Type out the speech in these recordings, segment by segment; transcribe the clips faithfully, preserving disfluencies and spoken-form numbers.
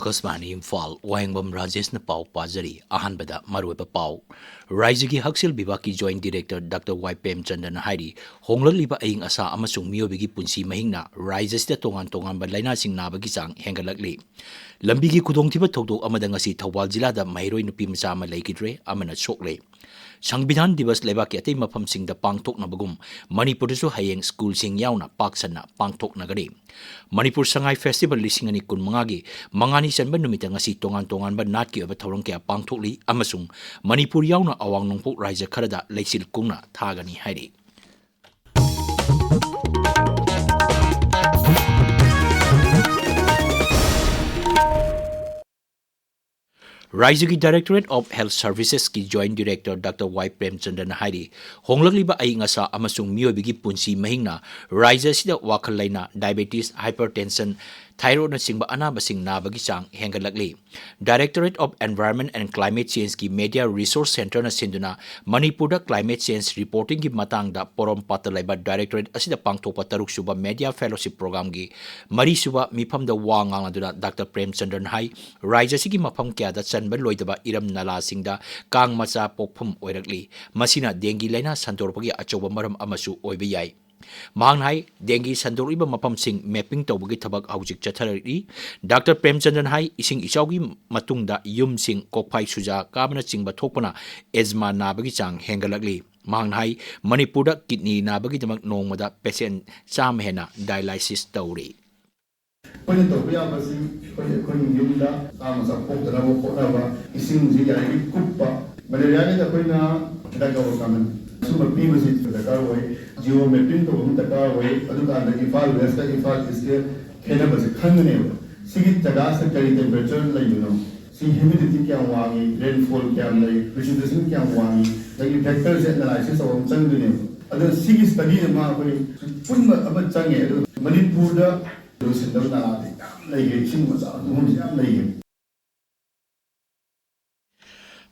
ꯑꯀꯥꯁꯕꯥꯅꯤ ꯏꯝꯐꯥꯜ, ꯋꯥꯍꯦꯡꯕꯝ ꯔꯥꯖꯦꯁꯅ ꯄꯥꯎ ꯄꯥꯖꯔꯤ꯫ ꯑꯍꯥꯟꯕꯗ ꯃꯔꯨꯑꯣꯏꯕ ꯄꯥꯎ꯫ ꯔꯥꯏꯖ꯭ꯌꯒꯤ ꯍꯛꯁꯦꯜ ꯕꯤꯚꯥꯒꯀꯤ ꯖꯣꯏꯟꯠ ꯗꯤꯔꯦꯛꯇꯔ ꯗꯥꯛꯇꯔ ꯋꯥꯏ ꯄ꯭ꯔꯦꯝꯆꯟꯗ꯭ꯔꯅ ꯍꯥꯏꯔꯤ, ꯍꯣꯡꯂꯛꯂꯤꯕ ꯑꯏꯪ ꯑꯁꯥ ꯑꯃꯁꯨꯡ ꯃꯤꯑꯣꯏꯕꯒꯤ ꯄꯨꯟꯁꯤ ꯃꯍꯤꯡꯅ ꯔꯥꯏꯖ꯭ꯌ ꯑꯁꯤꯗ ꯇꯣꯉꯥꯟ ꯇꯣꯉꯥꯟꯕ ꯂꯥꯏꯅꯥꯁꯤꯡ ꯅꯥꯕꯒꯤ ꯆꯥꯡ ꯍꯦꯟꯒꯠꯂꯛꯂꯤ꯫ ꯂꯝꯕꯤꯒꯤ ꯈꯨꯗꯣꯡꯊꯤꯕ ꯊꯧꯗꯣꯛ ꯑꯃꯗ ꯉꯁꯤ ꯊꯧꯕꯥꯜ ꯖꯤꯂꯥꯗ ꯃꯍꯩꯔꯣꯏ ꯅꯨꯄꯤ ꯃꯆꯥ ꯑꯃ ꯂꯩꯈꯤꯗ꯭ꯔꯦ, ꯑꯃꯅ ꯁꯣꯛꯂꯦ꯫ ꯁꯪꯕꯤꯙꯥꯟ ꯗꯤꯕꯁ ꯂꯩꯕꯥꯛꯀꯤ ꯑꯇꯩ ꯃꯐꯝꯁꯤꯡꯗ ꯄꯥꯡꯊꯣꯛꯅꯕꯒꯨꯝ ꯃꯅꯤꯄꯨꯔꯗꯁꯨ ꯍꯌꯦꯡ ꯁ꯭ꯀꯨꯜꯁꯤꯡ ꯌꯥꯎꯅ ꯄꯥꯛ ꯁꯟꯅ ꯄꯥꯡꯊꯣꯛꯅꯒꯅꯤ꯫ ꯃꯅꯤꯄꯨꯔ ꯁꯉꯥꯏ ꯐꯦꯁꯇꯤꯚꯦꯜ ꯂꯤꯁꯤꯡ ꯑꯅꯤ ꯀꯨꯟꯃꯉꯥꯒꯤ ꯃꯉꯥꯅꯤ ꯆꯟꯕ ꯅꯨꯃꯤꯠꯇ ꯉꯁꯤ ꯇꯣꯉꯥꯟ ꯇꯣꯉꯥꯟꯕ ꯅꯥꯠꯀꯤ ꯑꯣꯏꯕ ꯊꯧꯔꯝ ꯀꯌꯥ ꯄꯥꯡꯊꯣꯛꯂꯤ ꯑꯃꯁꯨꯡ ꯃꯅꯤꯄꯨꯔ ꯌꯥꯎꯅ ꯑꯋꯥꯡ ꯅꯣꯡꯄꯣꯛ ꯔꯥꯏꯖ꯭ꯌ ꯈꯔꯗ ꯂꯩꯆꯤꯜ ꯀꯨꯡꯅ ꯊꯥꯒꯅꯤ ꯍꯥꯏꯔꯤ꯫ ꯔꯥꯏꯖ꯭ꯌꯒꯤ Directorate of Health Servicesꯀꯤ ꯖꯣꯏꯟꯠ ꯗꯤꯔꯦꯛꯇꯔ ꯗꯥꯛꯇꯔ ꯋꯥꯏ ꯄ꯭ꯔꯦꯝꯆꯟꯗ꯭ꯔꯅ ꯍꯥꯏꯔꯤ, ꯍꯣꯡꯂꯛꯂꯤꯕ ꯑꯏꯪ ꯑꯁꯥ ꯑꯃꯁꯨꯡ ꯃꯤꯑꯣꯏꯕꯒꯤ ꯄꯨꯟꯁꯤ ꯃꯍꯤꯡꯅ ꯔꯥꯏꯖ꯭ꯌ ꯑꯁꯤꯗ ꯋꯥꯈꯜ ꯂꯩꯅꯥ, ꯗꯥꯏꯕꯦꯇꯤꯁ, ꯍꯥꯏꯄꯔꯇꯦꯟꯁꯟ, ꯊꯥꯏꯔꯣꯏꯗꯅꯆꯤꯡꯕ ꯑꯅꯥꯕꯁꯤꯡ ꯅꯥꯕꯒꯤ ꯆꯥꯡ ꯍꯦꯟꯒꯠꯂꯛꯂꯤ꯫ Directorate of Environment and Climate Changeꯀꯤ Media Resource Centreꯅ ꯁꯤꯟꯗꯨꯅ ꯃꯅꯤꯄꯨꯔꯗ climate change reportingꯒꯤ ꯃꯇꯥꯡꯗ ꯄꯣꯔꯣꯝꯄꯥꯠꯇ ꯂꯩꯕ directorate ꯑꯁꯤꯗ ꯄꯥꯡꯊꯣꯛꯄ ꯇꯔꯨꯛꯁꯨꯕ Media Fellowship Programꯒꯤ ꯃꯔꯤꯁꯨꯕ ꯃꯤꯐꯝꯗ ꯋꯥ ꯉꯥꯡꯂꯗꯨꯅ ꯗꯥꯛꯇꯔ ꯄ꯭ꯔꯦꯝꯆꯟꯗ꯭ꯔꯟ ꯍꯥꯏ, ꯔꯥꯏꯖ꯭ꯌ ꯑꯁꯤꯒꯤ ꯃꯐꯝ ꯀꯌꯥꯗ ꯆꯟꯕ ꯂꯣꯏꯗꯕ ꯏꯔꯝ ꯅꯂꯥꯁꯤꯡꯗ ꯀꯥꯡ ꯃꯆꯥ ꯄꯣꯛꯐꯝ ꯑꯣꯏꯔꯛꯂꯤ꯫ ꯃꯁꯤꯅ ꯗꯦꯡꯒꯤ ꯂꯥꯏꯅꯥ ꯁꯟꯗꯣꯔꯛꯄꯒꯤ ꯑꯆꯧꯕ ꯃꯔꯝ ꯑꯃꯁꯨ ꯑꯣꯏꯕ ꯌꯥꯏ꯫ ꯃꯍꯥꯛꯅ ꯍꯥꯏ, ꯗꯦꯡꯒꯤ ꯁꯟꯗꯣꯔꯛꯂꯤꯕ ꯃꯐꯝꯁꯤꯡ mapping ꯇꯧꯕꯒꯤ ꯊꯕꯛ ꯍꯧꯖꯤꯛ ꯆꯠꯊꯔꯛꯂꯤ꯫ ꯗꯥꯛꯇꯔ ꯄ꯭ꯔꯦꯝꯆꯟꯗ꯭ꯔꯟ ꯍꯥꯏ, ꯏꯁꯤꯡ ꯏꯆꯥꯎꯒꯤ ꯃꯇꯨꯡꯗ ꯌꯨꯝꯁꯤꯡ ꯀꯣꯛꯐꯥꯏ ꯁꯨꯖꯥ ꯀꯥꯕꯅꯆꯤꯡꯕ ꯊꯣꯛꯄꯅ ꯑꯦꯖꯃꯥ ꯅꯥꯕꯒꯤ ꯆꯥꯡ ꯍꯦꯟꯒꯠꯂꯛꯂꯤ꯫ ꯃꯍꯥꯛꯅ ꯍꯥꯏ, ꯃꯅꯤꯄꯨꯔꯗ ꯀꯤꯗꯅꯤ ꯅꯥꯕꯒꯤꯗꯃꯛ ꯅꯣꯡꯃꯗ ꯄꯦꯁꯦꯟ ꯆꯥꯝꯃ ꯍꯦꯟꯅ dialysis ꯇꯧꯔꯤ꯫ ꯑꯩꯈꯣꯏꯅ ꯇꯧꯕ ꯌꯥꯕꯁꯤ ꯑꯩꯈꯣꯏ, ꯑꯩꯈꯣꯏꯒꯤ ꯌꯨꯝꯗ ꯁꯥ ꯃꯆꯥ ꯄꯣꯛꯇꯅꯕ ꯍꯣꯠꯅꯕ, ꯏꯁꯤꯡꯁꯤ ꯌꯥꯔꯤꯈꯩ ꯀꯨꯞꯄ, ꯃꯦꯂꯦꯔꯤꯌꯥꯒꯤꯗꯤ ꯑꯩꯈꯣꯏꯅ ꯍꯤꯗꯥꯛ ꯌꯥꯎꯕ ꯀꯥꯟꯗ ꯁꯨꯝꯕ ꯄꯤꯕꯁꯤ ꯗꯔꯀꯥꯔ ꯑꯣꯏ꯫ Geo mapping ꯇꯧꯕ ꯑꯃ ꯗꯔꯀꯥꯔ ꯑꯣꯏ꯫ ꯑꯗꯨꯀꯥꯟꯗ ꯏꯝꯐꯥꯜ ꯋꯦꯁꯀ ꯏꯝꯐꯥꯜ ꯏꯁꯀꯤ ꯈꯦꯠꯅꯕꯁꯦ ꯈꯪꯒꯅꯦꯕ꯫ ꯁꯤꯒꯤ ꯖꯒꯥꯁꯤꯗ ꯀꯔꯤ temperature ꯂꯩꯕꯅꯣ, ꯁꯤ humidity ꯀꯌꯥꯝ ꯋꯥꯡꯉꯤ, rainfall ꯀꯌꯥꯝ ꯂꯩ, precipitation ꯀꯌꯥꯝ ꯋꯥꯡꯉꯤ, ꯑꯗꯒꯤ vectorꯁꯦ analysis ꯇꯧꯕ ꯑꯃ ꯆꯪꯗꯣꯏꯅꯦꯕ꯫ ꯑꯗꯣ ꯁꯤꯒꯤ study ꯑꯃ ꯑꯩꯈꯣꯏ ꯄꯨꯟꯕ ꯑꯃ ꯆꯪꯉꯦ꯫ ꯑꯗꯣ ꯃꯅꯤꯄꯨꯔꯗ ꯂꯣꯏꯁꯤꯟꯗꯕ ꯅꯂꯥꯗꯤ ꯌꯥꯝ ꯂꯩꯈ꯭ꯔꯦ, ꯏꯁꯤꯡ ꯃꯆꯥ ꯇꯨꯡꯐꯝꯁꯦ ꯌꯥꯝ ꯂꯩꯈ꯭ꯔꯦ꯫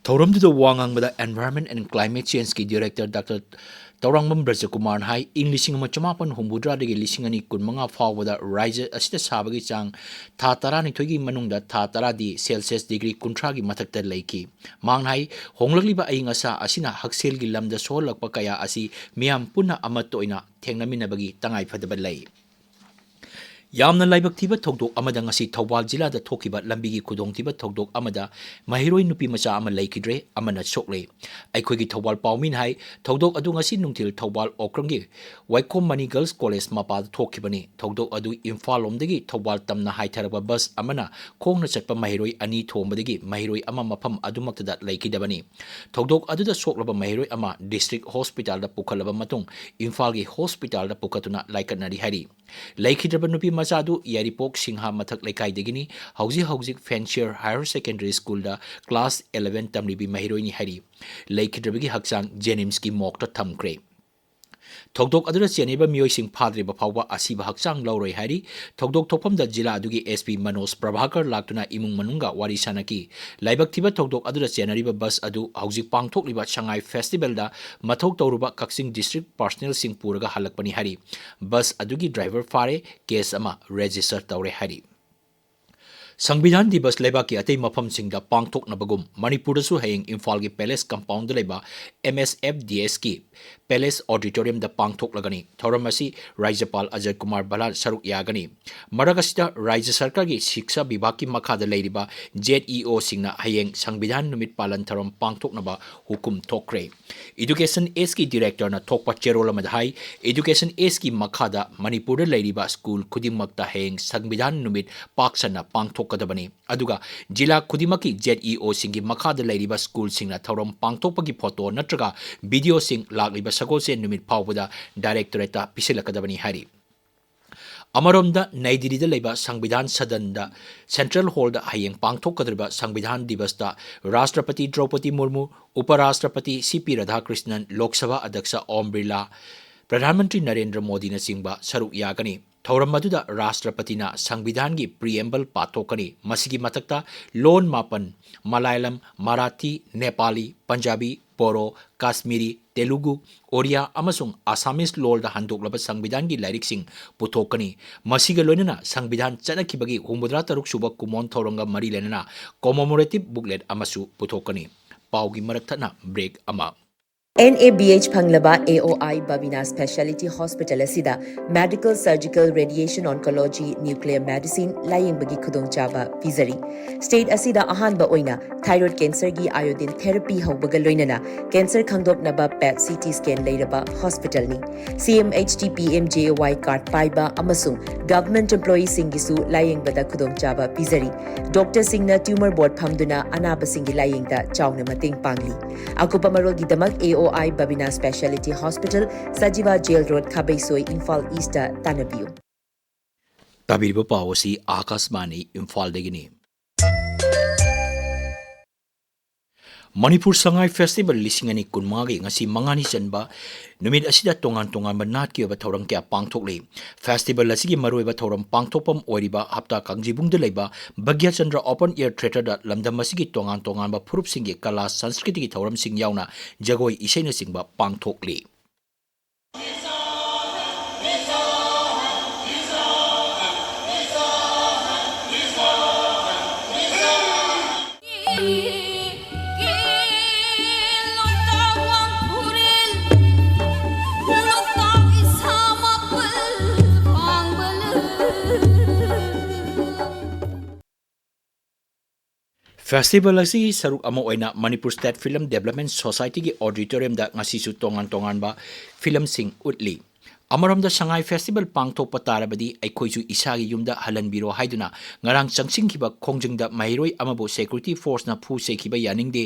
ꯊꯧꯔꯝꯗꯨꯗ ꯋꯥ ꯉꯥꯡꯕꯗ Environment and Climate Changeꯀꯤ Director Doctor Tourangbam ꯕ꯭ꯔꯖꯀꯨꯃꯥꯔꯅ ꯍꯥꯏ, ꯏꯪ ꯂꯤꯁꯤꯡ ꯑꯃ ꯆꯃꯥꯄꯟ ꯍꯨꯝꯐꯨꯇꯔꯥꯗꯒꯤ ꯂꯤꯁꯤꯡ ꯑꯅꯤ ꯀꯨꯟꯃꯉꯥ ꯐꯥꯎꯕꯗ ꯔꯥꯖ꯭ꯌ ꯑꯁꯤꯗ ꯁꯥꯕꯒꯤ ꯆꯥꯡ ꯊꯥ ꯇꯔꯥꯅꯤꯊꯣꯏꯒꯤ ꯃꯅꯨꯡꯗ ꯊꯥ ꯇꯔꯥꯗꯤ ꯁꯦꯜꯁꯤꯌꯁ ꯗꯤꯒ꯭ꯔꯤ ꯀꯨꯟꯊ꯭ꯔꯥꯒꯤ ꯃꯊꯛꯇ ꯂꯩꯈꯤ꯫ ꯃꯍꯥꯛꯅ ꯍꯥꯏ, ꯍꯣꯡꯂꯛꯂꯤꯕ ꯑꯏꯪ ꯑꯁꯥ ꯑꯁꯤꯅ ꯍꯛꯁꯦꯜꯒꯤ ꯂꯝꯗ ꯁꯣꯛꯍꯜꯂꯛꯄ ꯀꯌꯥ ꯑꯁꯤ ꯃꯤꯌꯥꯝ ꯄꯨꯟꯅ ꯑꯃꯠꯇ ꯑꯣꯏꯅ ꯊꯦꯡꯅꯃꯤꯟꯅꯕꯒꯤ ꯇꯉꯥꯏꯐꯗꯕ ꯂꯩ꯫ ꯌꯥꯝꯅ ꯂꯥꯏꯕꯛ ꯊꯤꯕ ꯊꯧꯗꯣꯛ ꯑꯃꯗ ꯉꯁꯤ ꯊꯧꯕꯥꯜ ꯖꯤꯂꯥꯗ ꯊꯣꯛꯈꯤꯕ ꯂꯝꯕꯤꯒꯤ ꯈꯨꯗꯣꯡꯊꯤꯕ ꯊꯧꯗꯣꯛ ꯑꯃꯗ ꯃꯍꯩꯔꯣꯏ ꯅꯨꯄꯤ ꯃꯆꯥ ꯑꯃ ꯂꯩꯈꯤꯗ꯭ꯔꯦ, ꯑꯃꯅ ꯁꯣꯛꯂꯦ꯫ ꯑꯩꯈꯣꯏꯒꯤ ꯊꯧꯕꯥꯜ ꯄꯥꯎꯃꯤꯅ ꯍꯥꯏ, ꯊꯧꯗꯣꯛ ꯑꯗꯨ ꯉꯁꯤ ꯅꯨꯡꯊꯤꯜ ꯊꯧꯕꯥꯜ ꯑꯣꯀ꯭ꯔꯝꯒꯤ ꯋꯥꯏꯈꯣꯝ ꯃꯅꯤ ꯒꯔꯜꯁ ꯀꯣꯂꯦꯖ ꯃꯄꯥꯗ ꯊꯣꯛꯈꯤꯕꯅꯤ꯫ ꯊꯧꯗꯣꯛ ꯑꯗꯨ ꯏꯝꯐꯥꯜ ꯂꯣꯝꯗꯒꯤ ꯊꯧꯕꯥꯜ ꯇꯝꯅ ꯍꯥꯏꯊꯔꯛꯄ ꯕꯁ ꯑꯃꯅ ꯈꯣꯡꯅ ꯆꯠꯄ ꯃꯍꯩꯔꯣꯏ ꯑꯅꯤ ꯊꯣꯝꯕꯗꯒꯤ ꯃꯍꯩꯔꯣꯏ ꯑꯃ ꯃꯐꯝ ꯑꯗꯨꯃꯛꯇꯗ ꯂꯩꯈꯤꯗꯕꯅꯤ꯫ ꯊꯧꯗꯣꯛ ꯑꯗꯨꯗ ꯁꯣꯛꯂꯕ ꯃꯍꯩꯔꯣꯏ ꯑꯃ ꯗꯤꯁꯇ꯭ꯔꯤꯛ ꯍꯣꯁꯄꯤꯇꯥꯜꯗ ꯄꯨꯈꯠꯂꯕ ꯃꯇꯨꯡ ꯏꯝꯐꯥꯜꯒꯤ ꯍꯣꯁꯄꯤꯇꯥꯜꯗ ꯄꯨꯈꯠꯇꯨꯅ ꯂꯥꯏꯀꯠꯅꯔꯤ ꯍꯥꯏꯔꯤ꯫ ꯂꯩꯈꯤꯗ꯭ꯔꯕ ꯅꯨꯄꯤ ꯃꯆꯥ ꯑꯗꯨ ꯌꯥꯏꯔꯤꯄꯣꯛ ꯁꯤꯡꯍꯥ ꯃꯊꯛ ꯂꯩꯀꯥꯏꯗꯒꯤꯅꯤ꯫ ꯍꯧꯖꯤꯛ ꯍꯧꯖꯤꯛ ꯐꯦꯟꯁꯤꯌꯔ ꯍꯥꯌꯔ ꯁꯦꯀꯦꯟꯗꯔꯤ ꯁ꯭ꯀꯨꯜꯗ ꯀ꯭ꯂꯥꯁ ꯏꯂꯦꯚꯦꯟ ꯇꯝꯂꯤꯕꯤ ꯃꯍꯩꯔꯣꯏꯅꯤ ꯍꯥꯏꯔꯤ꯫ ꯂꯩꯈꯤꯗ꯭ꯔꯕꯒꯤ ꯍꯛꯆꯥꯡ ꯖꯦꯅꯤꯝꯁꯀꯤ ꯃꯣꯔꯒꯇ ꯊꯝꯈ꯭ꯔꯦ꯫ ꯊꯧꯗꯣꯛ ꯑꯗꯨꯗ ꯆꯦꯟꯅꯔꯤꯕ ꯃꯤꯑꯣꯏꯁꯤꯡ ꯐꯥꯗ꯭ꯔꯤꯕ ꯐꯥꯎꯕ ꯑꯁꯤꯕ ꯍꯛꯆꯥꯡ ꯂꯧꯔꯣꯏ ꯍꯥꯏꯔꯤ꯫ ꯊꯧꯗꯣꯛ ꯊꯣꯛꯐꯝꯗ ꯖꯤꯂꯥ ꯑꯗꯨꯒꯤ ꯑꯦꯁ ꯄꯤ ꯃꯅꯣꯖ ꯄ꯭ꯔꯚꯥꯀꯔ ꯂꯥꯛꯇꯨꯅ ꯏꯃꯨꯡ ꯃꯅꯨꯡꯒ ꯋꯥꯔꯤ ꯁꯥꯅꯈꯤ꯫ ꯂꯥꯏꯕꯛ ꯊꯤꯕ ꯊꯧꯗꯣꯛ ꯑꯗꯨꯗ ꯆꯦꯟꯅꯔꯤꯕ ꯕꯁ ꯑꯗꯨ ꯍꯧꯖꯤꯛ ꯄꯥꯡꯊꯣꯛꯂꯤꯕ ꯁꯉꯥꯏ ꯐꯦꯁꯇꯤꯚꯦꯜꯗ ꯃꯊꯧ ꯇꯧꯔꯨꯕ ꯀꯛꯆꯤꯡ ꯗꯤꯁꯇ꯭ꯔꯤꯛ ꯄꯥꯔꯁꯅꯦꯜꯁꯤꯡ ꯄꯨꯔꯒ ꯍꯜꯂꯛꯄꯅꯤ ꯍꯥꯏꯔꯤ꯫ ꯕꯁ ꯑꯗꯨꯒꯤ ꯗ꯭ꯔꯥꯏꯚꯔ ꯐꯥꯔꯦ, ꯀꯦꯁ ꯑꯃ ꯔꯦꯖꯤꯁꯇꯔ ꯇꯧꯔꯦ ꯍꯥꯏꯔꯤ꯫ ꯁꯪꯕꯤꯙꯥꯟ ꯗꯤꯕꯁ ꯂꯩꯕꯥꯛꯀꯤ ꯑꯇꯩ ꯃꯐꯝꯁꯤꯡꯗ ꯄꯥꯡꯊꯣꯛꯅꯕꯒꯨꯝ ꯃꯅꯤꯄꯨꯔꯗꯁꯨ ꯍꯌꯦꯡ ꯏꯝꯐꯥꯜꯒꯤ ꯄꯦꯂꯦꯁ ꯀꯝꯄꯥꯎꯟꯗ ꯂꯩꯕ ꯑꯦꯝ ꯑꯦꯁ ꯑꯦꯐ ꯗꯤ ꯑꯦꯁꯀꯤ ꯄꯦꯂꯦꯁ ꯑꯣꯗꯤꯇꯣꯔꯤꯌꯝꯗ ꯄꯥꯡꯊꯣꯛꯂꯒꯅꯤ꯫ ꯊꯧꯔꯝ ꯑꯁꯤ ꯔꯥꯖ꯭ꯌꯄꯥꯜ ꯑꯖꯌ ꯀꯨꯃꯥꯔ ꯚꯜꯂꯥꯟ ꯁꯔꯨꯛ ꯌꯥꯒꯅꯤ꯫ ꯃꯔꯛ ꯑꯁꯤꯗ ꯔꯥꯖ꯭ꯌ ꯁꯔꯀꯥꯔꯒꯤ ꯁꯤꯛꯁꯥ ꯕꯤꯚꯥꯒꯀꯤ ꯃꯈꯥꯗ ꯂꯩꯔꯤꯕ ꯖꯦꯠ ꯏ ꯑꯣꯁꯤꯡꯅ ꯍꯌꯦꯡ ꯁꯪꯕꯤꯙꯥꯟ ꯅꯨꯃꯤꯠ ꯄꯥꯂꯟ ꯊꯧꯔꯝ ꯄꯥꯡꯊꯣꯛꯅꯕ ꯍꯨꯀꯨꯝ ꯊꯣꯛꯈ꯭ꯔꯦ꯫ ꯏꯗꯨꯀꯦꯁꯟ ꯑꯦꯁꯀꯤ ꯗꯤꯔꯦꯛꯇꯔꯅ ꯊꯣꯛꯄ ꯆꯦꯔꯣꯜ ꯑꯃꯗ ꯍꯥꯏ, ꯏꯗꯨꯀꯦꯁꯟ ꯑꯦꯁꯀꯤ ꯃꯈꯥꯗ ꯃꯅꯤꯄꯨꯔꯗ ꯂꯩꯔꯤꯕ ꯁ꯭ꯀꯨꯜ ꯈꯨꯗꯤꯡꯃꯛꯇ ꯍꯌꯦꯡ ꯁꯪꯕꯤꯙꯥꯟ ꯅꯨꯃꯤꯠ ꯄꯥꯛ ꯁꯟꯅ ꯄꯥꯡꯊꯣꯛꯀꯗꯕꯅꯤ꯫ ꯑꯗꯨꯒ ꯖꯤꯂꯥ ꯈꯨꯗꯤꯡꯃꯛꯀꯤ ꯖꯦꯠ ꯏ ꯑꯣꯁꯤꯡꯒꯤ ꯃꯈꯥꯗ ꯂꯩꯔꯤꯕ ꯁ꯭ꯀꯨꯜꯁꯤꯡꯅ ꯊꯧꯔꯝ ꯄꯥꯡꯊꯣꯛꯄꯒꯤ ꯐꯣꯇꯣ ꯅꯠꯇ꯭ꯔꯒ ꯚꯤꯗꯤꯑꯣꯁꯤꯡ ꯂꯥꯛꯂꯤꯕ ꯁꯒꯣꯜꯁꯦꯟ ꯅꯨꯃꯤꯠ ꯐꯥꯎꯕꯗ ꯗꯥꯏꯔꯦꯛꯇꯣꯔꯦꯠꯇ ꯄꯤꯁꯤꯜꯂꯛꯀꯗꯕꯅꯤ ꯍꯥꯏꯔꯤ꯫ ꯑꯃꯔꯣꯝꯗ, ꯅꯩ ꯗꯤꯜꯂꯤꯗ ꯂꯩꯕ ꯁꯪꯕꯤꯙꯥꯟ ꯁꯗꯟꯗ ꯁꯦꯟꯇ꯭ꯔꯦꯜ ꯍꯣꯜꯗ ꯍꯌꯦꯡ ꯄꯥꯡꯊꯣꯛꯀꯗꯧꯔꯤꯕ ꯁꯪꯕꯤꯙꯥꯟ ꯗꯤꯕꯁꯇ ꯔꯥꯁꯇ꯭ꯔꯄꯇꯤ ꯗ꯭ꯔꯧꯄꯗꯤ ꯃꯨꯔꯃꯨ, ꯎꯄ ꯔꯥꯁꯇ꯭ꯔꯄꯇꯤ ꯁꯤ ꯄꯤ ꯔꯥꯙꯥꯀ꯭ꯔꯤꯁꯅꯟ, ꯂꯣꯛ ꯁꯚꯥ ꯑꯗ꯭ꯌꯛꯁ ꯑꯣꯝ ꯕꯤꯔꯂꯥ, ꯄ꯭ꯔꯙꯥꯟ ꯃꯟꯇ꯭ꯔꯤ ꯅꯔꯦꯟꯗ꯭ꯔ ꯃꯣꯗꯤꯅꯆꯤꯡꯕ ꯁꯔꯨꯛ ꯌꯥꯒꯅꯤ꯫ ꯊꯧꯔꯝ ꯑꯗꯨꯗ ꯔꯥꯁꯇ꯭ꯔꯄꯇꯤꯅ ꯁꯪꯕꯤꯙꯥꯟꯒꯤ preamble ꯄꯥꯊꯣꯛꯀꯅꯤ꯫ ꯃꯁꯤꯒꯤ ꯃꯊꯛꯇ ꯂꯣꯟ ꯃꯥꯄꯟ, ꯃꯂꯥꯌꯥꯂꯝ, ꯃꯔꯥꯊꯤ, ꯅꯦꯄꯥꯂꯤ, ꯄꯟꯖꯥꯕꯤ, ꯕꯣꯔꯣ, ꯀꯥꯁꯃꯤꯔꯤ, ꯇꯦꯂꯨꯒꯨ, ꯑꯣꯔꯤꯌꯥ ꯑꯃꯁꯨꯡ ꯑꯁꯥꯃꯤꯁ ꯂꯣꯜꯗ ꯍꯟꯗꯣꯛꯂꯕ ꯁꯪꯕꯤꯙꯥꯟꯒꯤ ꯂꯥꯏꯔꯤꯛꯁꯤꯡ ꯄꯨꯊꯣꯛꯀꯅꯤ꯫ ꯃꯁꯤꯒ ꯂꯣꯏꯅꯅ ꯁꯪꯕꯤꯙꯥꯟ ꯆꯠꯅꯈꯤꯕꯒꯤ ꯍꯨꯝꯐꯨꯇꯔꯥ ꯇꯔꯨꯛ ꯁꯨꯕ ꯀꯨꯝꯑꯣꯟ ꯊꯧꯔꯝꯒ ꯃꯔꯤ ꯂꯩꯅꯅ commemorative booklet ꯑꯃꯁꯨ ꯄꯨꯊꯣꯛꯀꯅꯤ꯫ ꯄꯥꯎꯒꯤ ꯃꯔꯛ ꯊꯠꯅ break ꯑꯃ꯫ ꯑꯦꯟ ꯑꯦ ꯕꯤ ꯑꯩꯆ ꯐꯪꯂꯕ A O I Babina specialty hospital ꯑꯁꯤꯗ medical, surgical, radiation oncology, nuclear medicine ꯂꯥꯌꯦꯡꯕꯒꯤ ꯈꯨꯗꯣꯡꯆꯥꯕ ꯄꯤꯖꯔꯤ꯫ ꯁ꯭ꯇꯦꯠ ꯑꯁꯤꯗ ꯑꯍꯥꯟꯕ ꯑꯣꯏꯅ ꯊꯥꯏꯔꯣꯏꯗ ꯀꯦꯟꯁꯔꯒꯤ ꯑꯥꯏꯑꯣꯗꯤꯟ ꯊꯦꯔꯥꯄꯤ ꯍꯧꯕꯒ ꯂꯣꯏꯅꯅ ꯀꯦꯟꯁꯔ ꯈꯪꯗꯣꯛꯅꯕ ꯄꯦꯠ ꯁꯤ ꯇꯤ ꯁ꯭ꯀꯦꯟ ꯂꯩꯔꯕ ꯍꯣꯁꯄꯤꯇꯥꯜꯅꯤ꯫ C M H T P M J A Y card ꯄꯥꯏꯕ ꯑꯃꯁꯨꯡ ꯒꯚꯔꯟꯃꯦꯟꯠ ꯑꯦꯝꯄ꯭ꯂꯣꯌꯤꯁꯤꯡꯒꯤꯁꯨ ꯂꯥꯌꯦꯡꯕꯗ ꯈꯨꯗꯣꯡꯆꯥꯕ ꯄꯤꯖꯔꯤ꯫ ꯗꯣꯛꯇꯔꯁꯤꯡꯅ ꯇ꯭ꯌꯨꯃꯔ ꯕꯣꯔꯗ ꯐꯝꯗꯨꯅ ꯑꯅꯥꯕꯁꯤꯡꯒꯤ ꯂꯥꯌꯦꯡꯗ ꯆꯥꯎꯅ ꯃꯇꯦꯡ ꯄꯥꯡꯂꯤ꯫ ꯑꯀꯨꯞꯄ ꯃꯔꯣꯜꯒꯤꯗꯃꯛ A O I Babina specialty hospital, Sajiwa jail road, Khabeisoi, Imphal east ꯇꯥꯟꯅꯕꯤꯌꯨ꯫ ꯇꯥꯕꯤꯔꯤꯕ ꯄꯥꯎ ꯑꯁꯤ ꯑꯥꯀꯥꯁꯕꯥꯅꯤ ꯏꯝꯐꯥꯜꯗꯒꯤꯅꯤ꯫ ꯃꯅꯤꯄꯨꯔ ꯁꯉꯥꯏ ꯐꯦꯁꯇꯤꯚꯦꯜ ꯂꯤꯁꯤꯡ ꯑꯅꯤ ꯀꯨꯟꯃꯉꯥꯒꯤ ꯉꯁꯤ ꯃꯉꯥꯅꯤ ꯆꯟꯕ ꯅꯨꯃꯤꯠ ꯑꯁꯤꯗ ꯇꯣꯉꯥꯟ ꯇꯣꯉꯥꯟꯕ ꯅꯥꯠꯀꯤ ꯑꯣꯏꯕ ꯊꯧꯔꯝ ꯀꯌꯥ ꯄꯥꯡꯊꯣꯛꯂꯤ꯫ ꯐꯦꯁꯇꯤꯚꯦꯜ ꯑꯁꯤꯒꯤ ꯃꯔꯨꯑꯣꯏꯕ ꯊꯧꯔꯝ ꯄꯥꯡꯊꯣꯛꯐꯝ ꯑꯣꯏꯔꯤꯕ ꯍꯞꯇꯥ ꯀꯥꯡꯖꯤꯕꯨꯡꯗ ꯂꯩꯕ ꯚꯥꯒ꯭ꯌꯆꯟꯗ꯭ꯔ ꯑꯣꯄꯟ ꯑꯦꯌꯔ ꯊꯤꯌꯦꯇꯔꯗ ꯂꯝꯗꯝ ꯑꯁꯤꯒꯤ ꯇꯣꯉꯥꯟ ꯇꯣꯉꯥꯟꯕ ꯐꯨꯔꯨꯞꯁꯤꯡꯒꯤ ꯀꯂꯥ ꯁꯪꯁꯀ꯭ꯔꯤꯇꯤꯒꯤ ꯊꯧꯔꯝꯁꯤꯡ ꯌꯥꯎꯅ ꯖꯒꯣꯏ ꯏꯁꯩꯅꯆꯤꯡꯕ ꯄꯥꯡꯊꯣꯛꯂꯤ꯫ ꯐꯦꯁꯇꯤꯚꯦꯜ ꯑꯁꯤꯒꯤ ꯁꯔꯨꯛ ꯑꯃ ꯑꯣꯏꯅ ꯃꯅꯤꯄꯨꯔ ꯁ꯭ꯇꯦꯠ ꯐꯤꯂꯝ ꯗꯦꯕꯂꯞꯃꯦꯟꯠ ꯁꯣꯁꯥꯏꯇꯤꯒꯤ ꯑꯣꯗꯤꯇꯣꯔꯤꯌꯝꯗ ꯉꯁꯤꯁꯨ ꯇꯣꯉꯥꯟ ꯇꯣꯉꯥꯟꯕ ꯐꯤꯂꯝꯁꯤꯡ ꯎꯠꯂꯤ꯫ ꯑꯃꯔꯣꯝꯗ ꯁꯉꯥꯏ ꯐꯦꯁꯇꯤꯚꯦꯜ ꯄꯥꯡꯊꯣꯛꯄ ꯇꯥꯔꯕꯗꯤ ꯑꯩꯈꯣꯏꯁꯨ ꯏꯁꯥꯒꯤ ꯌꯨꯝꯗ ꯍꯜꯍꯟꯕꯤꯔꯣ ꯍꯥꯏꯗꯨꯅ ꯉꯔꯥꯡ ꯆꯪꯁꯤꯟꯈꯤꯕ ꯈꯣꯡꯖꯪꯗ ꯃꯍꯩꯔꯣꯏ ꯑꯃꯕꯨ ꯁꯦꯀ꯭ꯌꯨꯔꯤꯇꯤ ꯐꯣꯔꯁꯅ ꯐꯨ ꯆꯩꯈꯤꯕ ꯌꯥꯅꯤꯡꯗꯦ꯫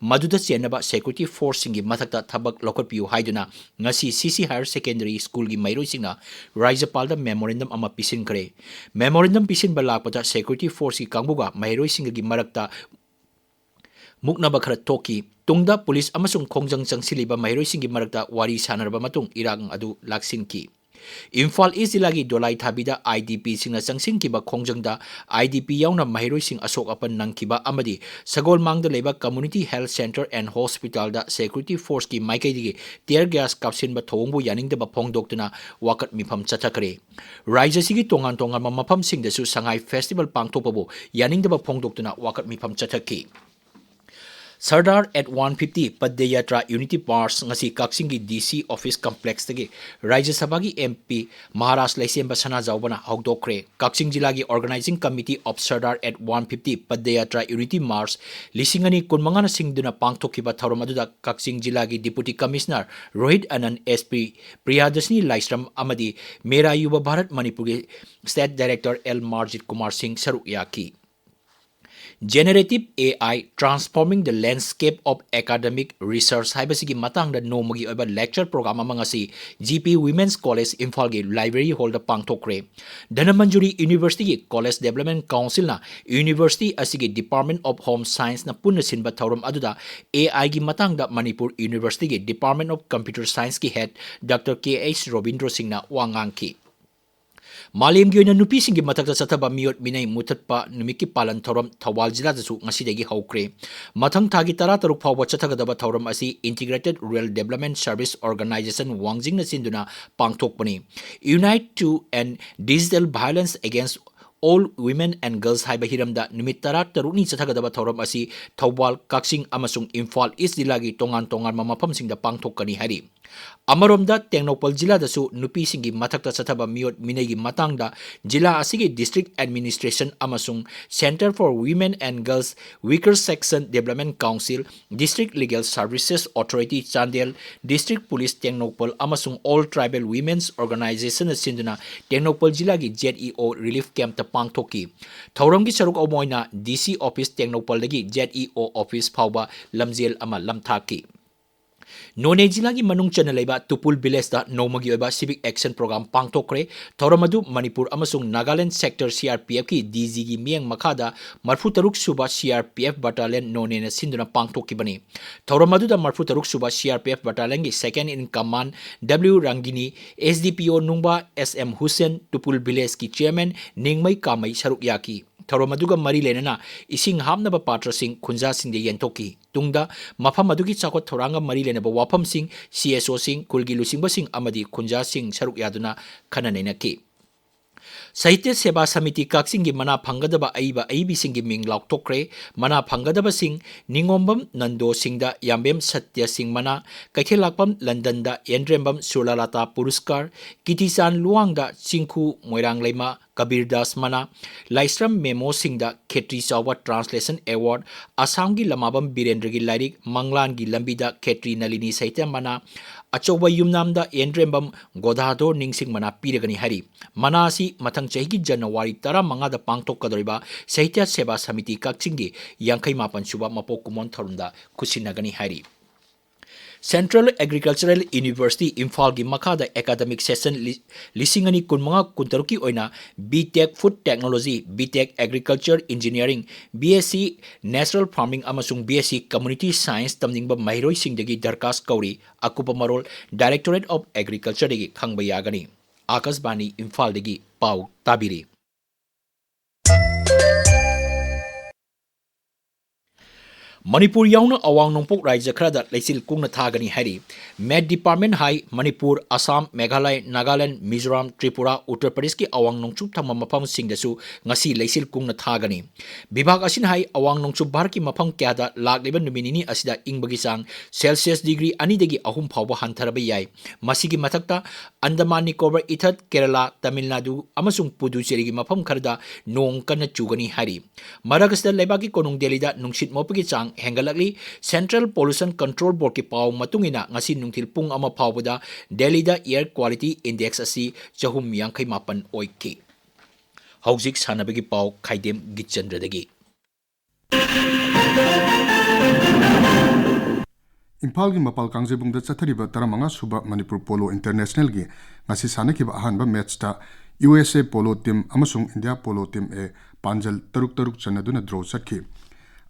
ꯃꯗꯨꯗ ꯆꯦꯟꯅꯕ ꯁꯦꯀ꯭ꯌꯨꯔꯤꯇꯤ ꯐꯣꯔꯁꯁꯤꯡꯒꯤ ꯃꯊꯛꯇ ꯊꯕꯛ ꯂꯧꯈꯠꯄꯤꯌꯨ ꯍꯥꯏꯗꯨꯅ ꯉꯁꯤ ꯁꯤ ꯁꯤ ꯍꯥꯌꯔ ꯁꯦꯀꯦꯟꯗꯔꯤ ꯁ꯭ꯀꯨꯜꯒꯤ ꯃꯍꯩꯔꯣꯏꯁꯤꯡꯅ ꯔꯥꯖ꯭ꯌꯄꯥꯜꯗ ꯃꯦꯃꯣꯔꯦꯟꯗꯝ ꯑꯃ ꯄꯤꯁꯤꯟꯈ꯭ꯔꯦ꯫ ꯃꯦꯃꯣꯔꯦꯟꯗꯝ ꯄꯤꯁꯤꯟꯕ ꯂꯥꯛꯄꯗ ꯁꯦꯀ꯭ꯌꯨꯔꯤꯇꯤ ꯐꯣꯔꯁꯀꯤ ꯀꯥꯡꯕꯨꯒ ꯃꯍꯩꯔꯣꯏꯁꯤꯡꯒꯒꯤ ꯃꯔꯛꯇ ꯃꯨꯛꯅꯕ ꯈꯔ ꯊꯣꯛꯈꯤ꯫ ꯇꯨꯡꯗ ꯄꯨꯂꯤꯁ ꯑꯃꯁꯨꯡ ꯈꯣꯡꯖꯪ ꯆꯪꯁꯤꯜꯂꯤꯕ ꯃꯍꯩꯔꯣꯏꯁꯤꯡꯒꯤ ꯃꯔꯛꯇ ꯋꯥꯔꯤ ꯁꯥꯟꯅꯔꯕ ꯃꯇꯨꯡ ꯏꯔꯥꯡ ꯑꯗꯨ ꯂꯥꯛꯁꯤꯟꯈꯤ꯫ ꯏꯝꯐꯥꯜ ꯏꯁ ꯖꯤꯂꯥꯒꯤ ꯗꯣꯂꯥꯏꯊꯥꯕꯤꯗ IDPꯁꯤꯡꯅ ꯆꯪꯁꯤꯟꯈꯤꯕ ꯈꯣꯡꯖꯪꯗ IDP ꯌꯥꯎꯅ ꯃꯍꯩꯔꯣꯏꯁꯤꯡ ꯑꯁꯣꯛ ꯑꯄꯟ ꯅꯪꯈꯤꯕ ꯑꯃꯗꯤ ꯁꯒꯣꯜꯃꯥꯡꯗ ꯂꯩꯕ Community Health Centre and Hospitalꯗ Security Forceꯀꯤ ꯃꯥꯏꯀꯩꯗꯒꯤ tear gas ꯀꯥꯞꯁꯤꯟꯕ ꯊꯧꯑꯣꯡꯕꯨ ꯌꯥꯅꯤꯡꯗꯕ ꯐꯣꯡꯗꯣꯛꯇꯨꯅ ꯋꯥꯀꯠ ꯃꯤꯐꯝ ꯆꯠꯊꯈ꯭ꯔꯦ꯫ ꯔꯥꯖ꯭ꯌꯁꯤꯒꯤ ꯇꯣꯉꯥꯟ ꯇꯣꯉꯥꯟꯕ ꯃꯐꯝꯁꯤꯡꯗꯁꯨ ꯁꯉꯥꯏ Festival ꯄꯥꯡꯊꯣꯛꯄꯕꯨ ꯌꯥꯅꯤꯡꯗꯕ ꯐꯣꯡꯗꯣꯛꯇꯨꯅ ꯋꯥꯀꯠ ꯃꯤꯐꯝ ꯆꯠꯊꯈꯤ꯫ Sardar at one fifty Padayatra Unity March ꯉꯁꯤ ꯀꯛꯆꯤꯡꯒꯤ DC Office Complexꯇꯒꯤ ꯔꯥꯖ꯭ꯌ ꯁꯚꯥꯒꯤ MP ꯃꯍꯥꯔꯥꯖ ꯂꯩꯁꯦꯝꯕ ꯁꯅꯥꯖꯥꯎꯕꯅ ꯍꯧꯗꯣꯛꯈ꯭ꯔꯦ꯫ ꯀꯛꯆꯤꯡ ꯖꯤꯂꯥꯒꯤ Organizing Committee of Sardar at one fifty Padayatra Unity March ꯂꯤꯁꯤꯡ ꯑꯅꯤ ꯀꯨꯟꯃꯉꯥꯅ ꯁꯤꯡꯗꯨꯅ ꯄꯥꯡꯊꯣꯛꯈꯤꯕ ꯊꯧꯔꯝ ꯑꯗꯨꯗ ꯀꯛꯆꯤꯡ ꯖꯤꯂꯥꯒꯤ Deputy Commissioner ꯔꯣꯍꯤꯠ ꯑꯅꯟ, SP ꯄ꯭ꯔꯤꯌꯥꯗꯔꯁꯤꯅꯤ ꯂꯥꯏꯁ꯭ꯔꯝ ꯑꯃꯗꯤ ꯃꯦꯔꯥ ꯌꯨꯕ ꯚꯥꯔꯠ ꯃꯅꯤꯄꯨꯔꯒꯤ State Director L Marjit Kumar ꯁꯤꯡ ꯁꯔꯨꯛ ꯌꯥꯈꯤ꯫ Generative AI Transforming the Landscape of Academic Research ꯍꯥꯏꯕꯁꯤꯒꯤ ꯃꯇꯥꯡꯗ ꯅꯣꯡꯃꯒꯤ ꯑꯣꯏꯕ lecture program ꯑꯃ ꯉꯁꯤ GP Women's College ꯏꯝꯐꯥꯜꯒꯤ library hallꯗ ꯄꯥꯡꯊꯣꯛꯈ꯭ꯔꯦ꯫ Dhanamanjuri Universityꯒꯤ College Development Councilꯅ university ꯑꯁꯤꯒꯤ Department of Home Scienceꯅ ꯄꯨꯟꯅ ꯁꯤꯟꯕ ꯊꯧꯔꯝ ꯑꯗꯨꯗ AIꯒꯤ ꯃꯇꯥꯡꯗ Manipur Universityꯒꯤ Department of Computer Scienceꯀꯤ head Doctor K H Robindro ꯁꯤꯡꯅ ꯋꯥ ꯉꯥꯡꯈꯤ꯫ ꯃꯥꯂꯦꯝꯒꯤ ꯑꯣꯏꯅ ꯅꯨꯄꯤꯁꯤꯡꯒꯤ ꯃꯊꯛꯇ ꯆꯠꯊꯕ ꯃꯤꯑꯣꯠ ꯃꯤꯅꯩ ꯃꯨꯊꯠꯄ ꯅꯨꯃꯤꯠꯀꯤ ꯄꯥꯂꯟ ꯊꯧꯔꯝ ꯊꯧꯕꯥꯜ ꯖꯤꯂꯥꯗꯁꯨ ꯉꯁꯤꯗꯒꯤ ꯍꯧꯈ꯭ꯔꯦ꯫ ꯃꯊꯪ ꯊꯥꯒꯤ ꯇꯔꯥꯇꯔꯨꯛ ꯐꯥꯎꯕ ꯆꯠꯊꯒꯗꯕ ꯊꯧꯔꯝ ꯑꯁꯤ Integrated Rural Development Service Organization ꯋꯥꯡꯖꯤꯡꯅ ꯁꯤꯟꯗꯨꯅ ꯄꯥꯡꯊꯣꯛꯄꯅꯤ꯫ Unite to End Digital Violence Against All Women and Girls ꯍꯥꯏꯕ ꯍꯤꯔꯝꯗ ꯅꯨꯃꯤꯠ ꯇꯔꯥꯇꯔꯨꯛꯅꯤ ꯆꯠꯊꯒꯗꯕ ꯊꯧꯔꯝ ꯑꯁꯤ ꯊꯧꯕꯥꯜ, ꯀꯛꯆꯤꯡ ꯑꯃꯁꯨꯡ ꯏꯝꯐꯥꯜ ꯏꯁ ꯖꯤꯂꯥꯒꯤ ꯇꯣꯉꯥꯟ ꯇꯣꯉꯥꯟꯕ ꯃꯐꯝꯁꯤꯡꯗ ꯄꯥꯡꯊꯣꯛꯀꯅꯤ ꯍꯥꯏꯔꯤ꯫ ꯑꯃꯔꯣꯝꯗ, ꯇꯦꯡꯅꯧꯄꯜ ꯖꯤꯂꯥꯗꯁꯨ ꯅꯨꯄꯤꯁꯤꯡꯒꯤ ꯃꯊꯛꯇ ꯆꯠꯊꯕ ꯃꯤꯑꯣꯠ ꯃꯤꯅꯩꯒꯤ ꯃꯇꯥꯡꯗ ꯖꯤꯂꯥ ꯑꯁꯤꯒꯤ District Administration ꯑꯃꯁꯨꯡ Centre for Women and Girls Weaker Section Development Council, District Legal Services Authority Chandel, District Police Tengnoupal ꯑꯃꯁꯨꯡ All Tribal Women's Organizationꯅ ꯁꯤꯟꯗꯨꯅ ꯇꯦꯡꯅꯧꯄꯜ ꯖꯤꯂꯥꯒꯤ ZEO relief campꯇ ꯄꯥꯡꯊꯣꯛꯈꯤ꯫ ꯊꯧꯔꯝꯒꯤ ꯁꯔꯨꯛ ꯑꯃ ꯑꯣꯏꯅ DC Office ꯇꯦꯡꯅꯧꯄꯜꯗꯒꯤ ZEO Office ꯐꯥꯎꯕ ꯂꯝꯖꯦꯜ ꯑꯃ ꯂꯝꯊꯥꯛꯈꯤ꯫ ꯅꯣꯅꯦ ꯖꯤꯂꯥꯒꯤ ꯃꯅꯨꯡ ꯆꯟꯅ ꯂꯩꯕ ꯇꯨꯄꯨꯜ ꯚꯤꯂꯦꯖꯇ ꯅꯣꯡꯃꯒꯤ ꯑꯣꯏꯕ civic action program ꯄꯥꯡꯊꯣꯛꯈ꯭ꯔꯦ꯫ ꯊꯧꯔꯝ ꯑꯗꯨ ꯃꯅꯤꯄꯨꯔ ꯑꯃꯁꯨꯡ ꯅꯥꯒꯥꯂꯦꯟ ꯁꯦꯛꯇꯔ CRPFꯀꯤ DGꯒꯤ ꯃꯤꯠꯌꯦꯡ ꯃꯈꯥꯗ ꯃꯔꯤꯐꯨ ꯇꯔꯨꯛ ꯁꯨꯕ CRPF Battalion ꯅꯣꯅꯦꯅ ꯁꯤꯟꯗꯨꯅ ꯄꯥꯡꯊꯣꯛꯈꯤꯕꯅꯤ꯫ ꯊꯧꯔꯝ ꯑꯗꯨꯗ ꯃꯔꯤꯐꯨ ꯇꯔꯨꯛ ꯁꯨꯕ CRPF Battalionꯒꯤ Second in Command W ꯔꯪꯒꯤꯅꯤ, SDPO ꯅꯨꯡꯕ S M Hussain, ꯇꯨꯄꯨꯜ ꯚꯤꯂꯦꯖꯀꯤ chairman ꯅꯤꯡꯃꯩ ꯀꯥꯃꯩ ꯁꯔꯨꯛ ꯌꯥꯈꯤ꯫ ꯊꯧꯔꯝ ꯑꯗꯨꯒ ꯃꯔꯤ ꯂꯩꯅꯅ ꯏꯁꯤꯡ ꯍꯥꯞꯅꯕ ꯄꯥꯇ꯭ꯔꯁꯤꯡ ꯈꯨꯟꯖꯥꯁꯤꯡꯗ ꯌꯦꯟꯊꯣꯛꯈꯤ꯫ ꯇꯨꯡꯗ ꯃꯐꯝ ꯑꯗꯨꯒꯤ ꯆꯥꯎꯈꯠ ꯊꯧꯔꯥꯡꯒ ꯃꯔꯤ ꯂꯩꯅꯕ ꯋꯥꯐꯝꯁꯤꯡ CSOꯁꯤꯡ, ꯈꯨꯜꯒꯤ ꯂꯨꯆꯤꯡꯕꯁꯤꯡ ꯑꯃꯗꯤ ꯈꯨꯟꯖꯥꯁꯤꯡ ꯁꯔꯨꯛ ꯌꯥꯗꯨꯅ ꯈꯟꯅ ꯅꯩꯅꯈꯤ꯫ ꯁꯥꯍꯤꯇ꯭ꯌ ꯁꯦꯕꯥ ꯁꯃꯤꯇꯤ ꯀꯛꯆꯤꯡꯒꯤ ꯃꯅꯥ ꯐꯪꯒꯗꯕ ꯑꯏꯕ ꯑꯏꯕꯤꯁꯤꯡꯒꯤ ꯃꯤꯡ ꯂꯥꯎꯊꯣꯛꯈ꯭ꯔꯦ꯫ ꯃꯅꯥ ꯐꯪꯒꯗꯕꯁꯤꯡ: ꯅꯤꯉꯣꯝꯕꯝ ꯅꯟꯗꯣ ꯁꯤꯡꯗ ꯌꯥꯝꯕꯦꯝ ꯁꯇ꯭ꯌ ꯁꯤꯡ ꯃꯅꯥ, ꯀꯩꯊꯦꯜꯂꯥꯛꯄꯝ ꯂꯟꯗꯟꯗ ꯌꯦꯟꯗ꯭ꯔꯦꯝꯕꯝ ꯁꯨꯔꯂꯥꯂꯥꯇꯥ ꯄꯨꯔꯁꯀꯥꯔ, ꯀꯤꯇꯤꯆꯥꯟ ꯂꯨꯋꯥꯡꯗ ꯆꯤꯡꯈꯨ ꯃꯣꯏꯔꯥꯡ ꯂꯩꯃ ꯀꯕꯤꯔꯗꯥꯁ ꯃꯅꯥ, ꯂꯥꯏꯁ꯭ꯔꯝ ꯃꯦꯃꯣ ꯁꯤꯡꯗ ꯈꯦꯇ꯭ꯔꯤ ꯆꯥꯎꯕ translation award, ꯑꯁꯥꯝꯒꯤ ꯂꯃꯥꯕꯝ ꯕꯤꯔꯦꯟꯗ꯭ꯔꯒꯤ ꯂꯥꯏꯔꯤꯛ ꯃꯪꯂꯥꯟꯒꯤ ꯂꯝꯕꯤꯗ ꯈꯦꯇ꯭ꯔꯤ ꯅꯂꯤꯅꯤ ꯁꯥꯍꯤꯇ꯭ꯌ ꯃꯅꯥ, ꯑꯆꯧꯕ ꯌꯨꯝꯅꯥꯝꯗ ꯌꯦꯟꯗ꯭ꯔꯦꯝꯕꯝ ꯒꯣꯗꯥꯙꯣꯔ ꯅꯤꯡꯁꯤꯡ ꯃꯅꯥ ꯄꯤꯔꯒꯅꯤ ꯍꯥꯏꯔꯤ꯫ ꯃꯅꯥ ꯑꯁꯤ ꯃꯊꯪ ꯆꯍꯤꯒꯤ ꯖꯅꯋꯥꯔꯤ ꯇꯔꯥꯃꯉꯥꯗ ꯄꯥꯡꯊꯣꯛꯀꯗꯧꯔꯤꯕ ꯁꯥꯍꯤꯇ꯭ꯌ ꯁꯦꯕꯥ ꯁꯃꯤꯇꯤ ꯀꯛꯆꯤꯡꯒꯤ ꯌꯥꯡꯈꯩ ꯃꯥꯄꯟ ꯁꯨꯕ ꯃꯄꯣꯛ ꯀꯨꯝꯑꯣꯟ ꯊꯧꯔꯝꯗ ꯈꯨꯠꯁꯤꯟꯅꯒꯅꯤ ꯍꯥꯏꯔꯤ꯫ Central Agricultural University ꯏꯝꯐꯥꯜꯒꯤ ꯃꯈꯥꯗ academic session ꯂꯤ-, ꯂꯤꯁꯤꯡ ꯑꯅꯤ ꯀꯨꯟꯃꯉꯥ ꯀꯨꯟꯇꯔꯨꯛꯀꯤ ꯑꯣꯏꯅ B.Tech Food Technology, B.Tech Agriculture Engineering, B.Sc Natural Farming ꯑꯃꯁꯨꯡ B.Sc Community Science ꯇꯝꯅꯤꯡꯕ ꯃꯍꯩꯔꯣꯏꯁꯤꯡꯗꯒꯤ ꯗꯔꯈꯥꯁ ꯀꯧꯔꯤ꯫ ꯑꯀꯨꯞꯄ ꯃꯔꯣꯜ Directorate of Agricultureꯗꯒꯤ ꯈꯪꯕ ꯌꯥꯒꯅꯤ꯫ ꯑꯥꯀꯥꯁꯕꯥꯅꯤ ꯏꯝꯐꯥꯜꯗꯒꯤ ꯄꯥꯎ ꯇꯥꯕꯤꯔꯤ꯫ ꯃꯅꯤꯄꯨꯔ ꯌꯥꯎꯅ ꯑꯋꯥꯡ ꯅꯣꯡꯄꯣꯛ ꯔꯥꯖ꯭ꯌ ꯈꯔꯗ ꯂꯩꯆꯤꯜ ꯀꯨꯡꯅ ꯊꯥꯒꯅꯤ ꯍꯥꯏꯔꯤ꯫ Met Department ꯍꯥꯏ ꯃꯅꯤꯄꯨꯔ, ꯑꯁꯥꯝ, ꯃꯦꯘꯥꯂꯌ, ꯅꯥꯒꯥꯂꯦꯟ, ꯃꯤꯖꯣꯔꯥꯝ, ꯇ꯭ꯔꯤꯄꯨꯔꯥ, ꯎꯠꯇꯔ ꯄ꯭ꯔꯗꯦꯁꯀꯤ ꯑꯋꯥꯡ ꯅꯣꯡꯆꯨꯞ ꯊꯪꯕ ꯃꯐꯝꯁꯤꯡꯗꯁꯨ ꯉꯁꯤ ꯂꯩꯆꯤꯜ ꯀꯨꯡꯅ ꯊꯥꯒꯅꯤ꯫ ꯚꯤꯚꯥꯒ ꯑꯁꯤꯅ ꯍꯥꯏ ꯑꯋꯥꯡ ꯅꯣꯡꯆꯨꯞ ꯚꯥꯔꯠꯀꯤ ꯃꯐꯝ ꯀꯌꯥꯗ ꯂꯥꯛꯂꯤꯕ ꯅꯨꯃꯤꯠ ꯅꯤꯅꯤ ꯑꯁꯤꯗ ꯏꯪꯕꯒꯤ ꯆꯥꯡ ꯁꯦꯜꯁꯤꯌꯁ ꯗꯤꯒ꯭ꯔꯤ ꯑꯅꯤꯗꯒꯤ ꯑꯍꯨꯝ ꯐꯥꯎꯕ ꯍꯟꯊꯔꯕ ꯌꯥꯏ꯫ ꯃꯁꯤꯒꯤ ꯃꯊꯛꯇ ꯑꯟꯗꯃꯥꯟ ꯅꯤꯀꯣꯕꯔ ꯏꯊꯠ, ꯀꯦꯔꯂꯥ, ꯇꯥꯃꯤꯜ ꯅꯥꯗꯨ ꯑꯃꯁꯨꯡ ꯄꯨꯗꯨꯆꯦꯔꯤꯒꯤ ꯃꯐꯝ ꯈꯔꯗ ꯅꯣꯡ ꯀꯟꯅ ꯆꯨꯒꯅꯤ ꯍꯥꯏꯔꯤ꯫ ꯃꯔꯛ ꯑꯁꯤꯗ ꯂꯩꯕꯥꯛꯀꯤ ꯀꯣꯅꯨꯡ ꯗꯦꯜꯂꯤꯗ ꯅꯨꯡꯁꯤꯠ ꯃꯣꯠꯄꯒꯤ ꯆꯥꯡ ꯍꯦꯟꯒꯠꯂꯛꯂꯤ꯫ Central Pollution Control Boardꯀꯤ ꯄꯥꯎ ꯃꯇꯨꯡ ꯏꯟꯅ ꯉꯁꯤ ꯅꯨꯡꯊꯤꯜ ꯄꯨꯡ ꯑꯃ ꯐꯥꯎꯕꯗ ꯗꯦꯜꯂꯤꯗ air quality index ꯑꯁꯤ ꯆꯍꯨꯝ ꯌꯥꯡꯈꯩ ꯃꯥꯄꯟ ꯑꯣꯏꯈꯤ꯫ ꯍꯧꯖꯤꯛ ꯁꯥꯟꯅꯕꯒꯤ ꯄꯥꯎ ꯈꯥꯏꯗꯦꯝ ꯒꯤꯆꯟꯗ꯭ꯔꯗꯒꯤ꯫ ꯏꯝꯐꯥꯜꯒꯤ ꯃꯄꯥꯜ ꯀꯥꯡꯖꯩꯕꯨꯡꯗ ꯆꯠꯊꯔꯤꯕ ꯇꯔꯥꯃꯉꯥ ꯁꯨꯕ ꯃꯅꯤꯄꯨꯔ ꯄꯣꯂꯣ ꯏꯟꯇꯔꯅꯦꯁꯅꯦꯜꯒꯤ ꯉꯁꯤ ꯁꯥꯟꯅꯈꯤꯕ ꯑꯍꯥꯟꯕ ꯃꯦꯠꯁꯇ U S A polo team ꯑꯃꯁꯨꯡ ꯏꯟꯗꯤꯌꯥ ꯄꯣꯂꯣ ꯇꯤꯝ ꯑꯦ ꯄꯥꯟꯖꯜ ꯇꯔꯨꯛ ꯇꯔꯨꯛ ꯆꯟꯅꯗꯨꯅ ꯗ꯭ꯔꯣ ꯆꯠꯈꯤ꯫